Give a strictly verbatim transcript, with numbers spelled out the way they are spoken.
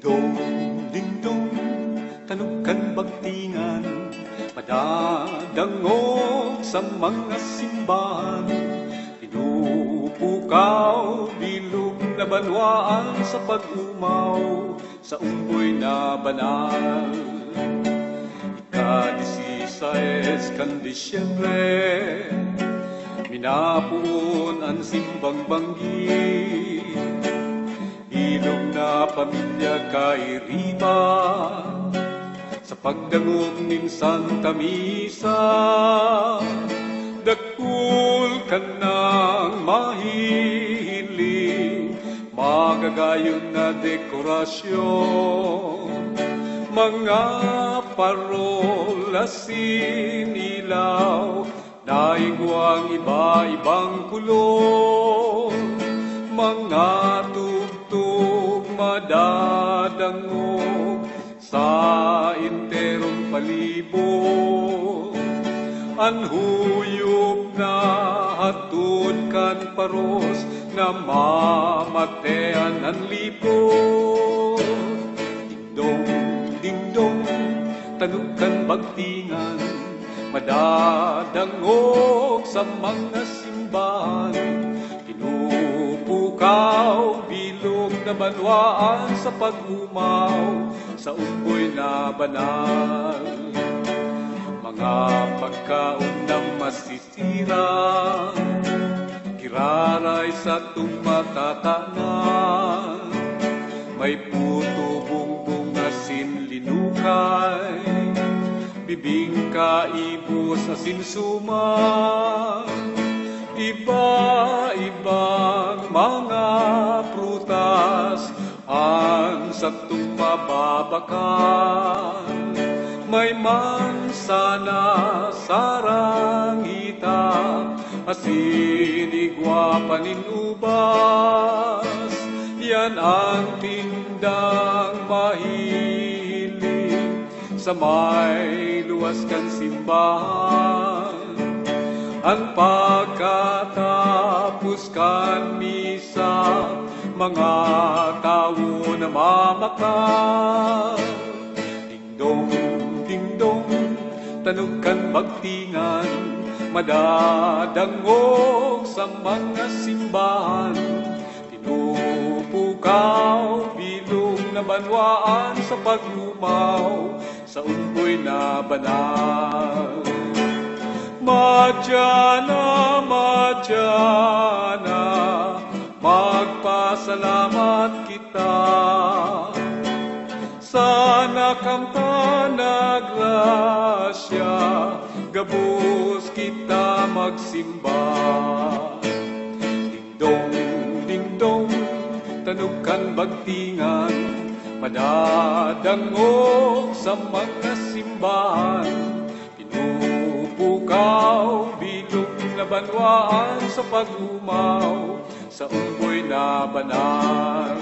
Dong, ding dong, tanog kan bagtingan, madadangog sa mga simbahan. Pinupukaw, bilog na banwaan sa pag-umaw, sa umboy na banal. Ika-disisais kan Disyembre, minapoon an simbang banggi. Bilog na pamilya kairiba, sa pagdangog nin Santa Misa, dakul ka nang mahihiling, magagayon na dekorasyon, mga parol, asin, ilaw, naigwang iba-ibang kulor, mga tugtog madadangog sa enterong palibot. An huyop na hatod kan paros, namamatean an lipot. Ding dong, ding dong, tanog kan bagtingan, madadangog sa mga simbahan. Pinupukaw, bilog na banwaan sa pag-umaw, sa umboy na banal. Mga pagkaon na masisira, giraray satong matatanan. May puto, bongbong, asin, linukay, bibingka, ibos, asin, suman. Iba-ibang mga prutas an satong mababakal. May mansana, saranghita, asin, igwa, panin, ubas. Yan an tindang mahihiling sa may luwas kan simbahan. An pagkatapos kan misa, mga tawo namamakal. Ding dong, ding dong, tanog kan bagtingan, madadangog sa mga simbahan. Pinupukaw, bilog na banwaan sa pag-umaw, sa umboy na banal. Madya na, madya na, magpasalamat kita. Sa nakamtan na grasya, gabos kita magsimba. Ding dong, ding dong, tanog kan bagtingan, madadangog sa mga simbahan. Pinupukaw, bilog na banwaan sa pag-umaw, sa umboy na banal.